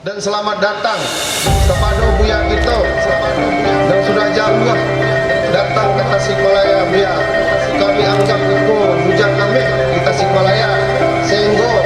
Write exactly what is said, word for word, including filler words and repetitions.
Dan selamat datang kapado Buya kito nan sudah jauah datang ka Tasikmalaya, Buya. Kami anggap iko bujang kami di Tasikmalaya, sahinggo